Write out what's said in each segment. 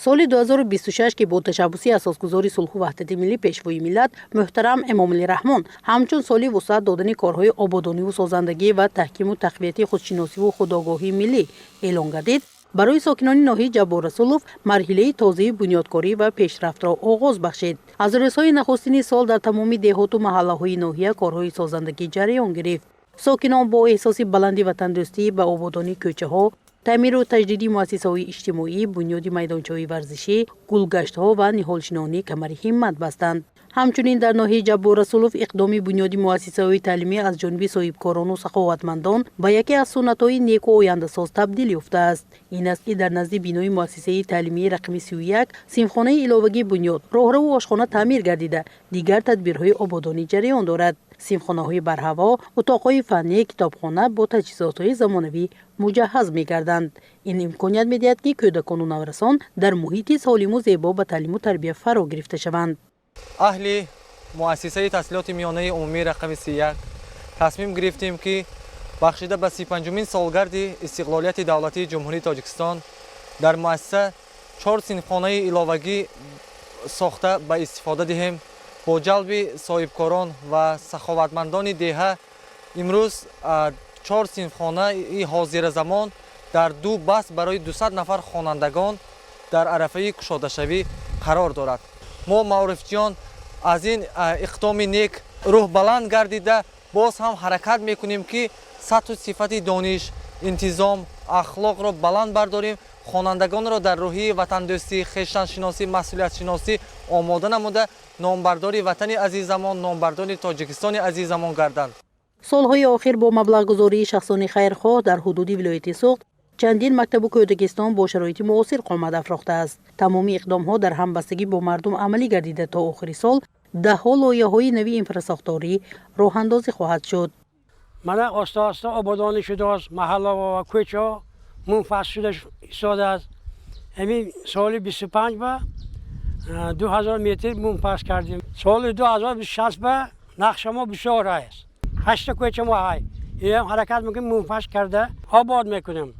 Соли 2026, ки бо ташаббуси асосгузори сулҳу ваҳдати миллӣ, Пешвои миллат муҳтарам Эмомалӣ Раҳмон ҳамчун соли вусъат додани корҳои ободониву созандагӣ ва таҳкиму тақвияти худшиносиву худогоҳии миллӣ эълон гардид, барои сокинони ноҳияи Ҷаббор Расулов марҳилаи тозаи бунёдкорӣ ва пешрафтро оғоз бахшид. Аз рӯзҳои нахустини сол дар тамоми деҳоту маҳаллаҳои ноҳия корҳои созандагӣ ҷараён гирифт. Сокинон бо эҳсоси баланди ватандӯстӣ ба ободонии кӯчаҳо, таъмиру таҷдиди муассисаҳои иҷтимоӣ, бунёди майдончаҳои варзишӣ, гулгаштҳо ва ниҳолшинонӣ камари ҳиммат бастанд. Ҳамчунин дар ноҳияи Ҷаббор Расулов иқдоми бунёди муассисаҳои таълимӣ аз ҷониби соҳибкорону саховатмандон ба яке аз суннатҳои неку ояндасоз табдил ёфтааст. Ин аст, ки дар назди бинои муассисаи таълимии рақами 31 синфхонаи иловагӣ бунёд, роҳраву ошхона таъмир гардида, дигар тадбирҳои ободонӣ ҷараён дорад. Синфхонаҳои барҳаво, утоқҳои фаннӣ, китобхона бо таҷҳизотҳои замонавӣ муҷаҳҳаз мегарданд. Ин имконият медиҳад, ки кӯдакону наврасон дар муҳити солиму зебо ба таълиму тарбия фаро гирифта шаванд. Аҳли муассисаи таҳсилоти миёнаи умумии рақами 31 тасмим гирифтем, ки бахшида ба 35-умин солгарди истиқлолияти давлатии Ҷумҳурии Тоҷикистон дар муассиса чор синфхонаи иловагӣ сохта ба истифода диҳем. Бо ҷалби соҳибкорон ва саховатмандони деҳа имрӯз чор синфхонаи ҳозиразамон дар ду баст барои 200 нафар хонандагон дар арафаи кушодашавӣ қарор дорад. Мо, маорифчиён, аз ин иқдоми нек рӯҳбаланд гардида, боз ҳам ҳаракат мекунем, ки сатҳу сифати дониш, интизом, ахлоқро баланд бардорем, хонандагонро дар рӯҳияи ватандӯстӣ, хештаншиносӣ, масъулиятшиносӣ омода намуда, номбардори ватани азизамон, номбардори Тоҷикистони азизамон гарданд. Солҳои охир бо маблағгузории шахсони хайрхоҳ дар ҳудуди вилояти Суғд чандин мактабу кӯдакистон бо шароити муосир қомат афрохтааст. Тамоми иқдомҳо дар ҳамбастагӣ бо мардум амалӣ гардида, то охири сол даҳҳо лоиҳаҳои нави инфрасохторӣ роҳандозӣ хоҳад шуд. Мана, оста оста ободонӣ шудааст, маҳаллаҳо ва кӯчаҳо мунфас шуда истодааст. Ҳамин соли 25 ба 2000 метр мунфас кардем. Соли 2026 ба нақша мо бисёр аст. Ҳашта кӯча мо ҳай, инам ҳаракат мекунем, мунфас карда обод мекунем.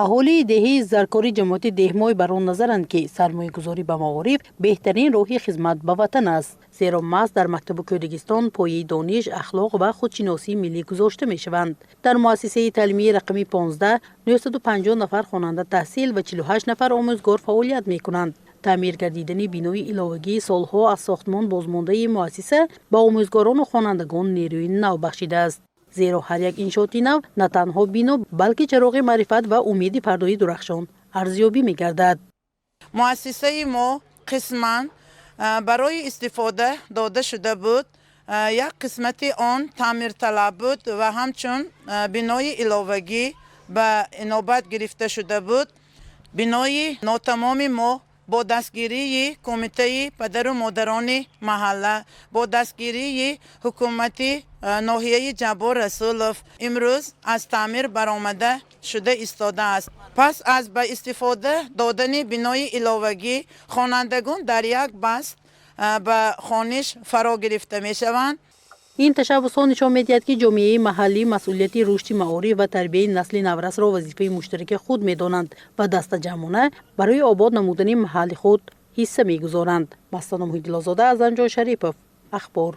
Аҳолии деҳаи Заркори ҷамоати Деҳмой бар он назаранд, ки сармоягузорӣ ба маориф беҳтарин роҳи хизмат ба ватан аст, зеро маҳз дар мактабу кӯдакистон пояи дониш, ахлоқ ва худшиносии миллӣ гузошта мешаванд. Дар муассисаи таълимии рақами 15 950 нафар хонанда таҳсил ва 48 нафар омӯзгор фаъолият мекунанд. Таъмир гардидани бинои иловагии солҳо аз сохтмон бозмондаи муассиса ба омӯзгорону хонандагон нерӯи нав бахшидааст, зеро ҳар як иншооти нав на танҳо бино, балки чароғи маърифат ва умеди фардои дурахшон арзёбӣ мегардад. Муассисаи мо қисман барои истифода дода шуда буд, як қисмати он таъмирталаб буд ва ҳамчун бинои иловагӣ ба инобат гирифта шуда буд. Бинои нотамоми мо бо дастгирии кумитаи падару модарони маҳалла, бо дастгирии ҳукумати ноҳияи Ҷаббор Расулов имрӯз аз таъмир баромада шуда истодааст. Пас аз ба истифода додани бинои иловагӣ хонандагон дар як баст ба хониш фаро гирифта мешаванд. Ин ташаббусҳо нишон медиҳад, ки ҷомеаи маҳаллӣ масъулияти рушди маориф ва тарбияи насли наврасро вазифаи муштараки худ медонанд ва дастаҷамъона барои обод намудани маҳалли худ ҳисса мегузоранд. Мастона Муҳиддилозода, Азамҷон Шарипов, Ахбор.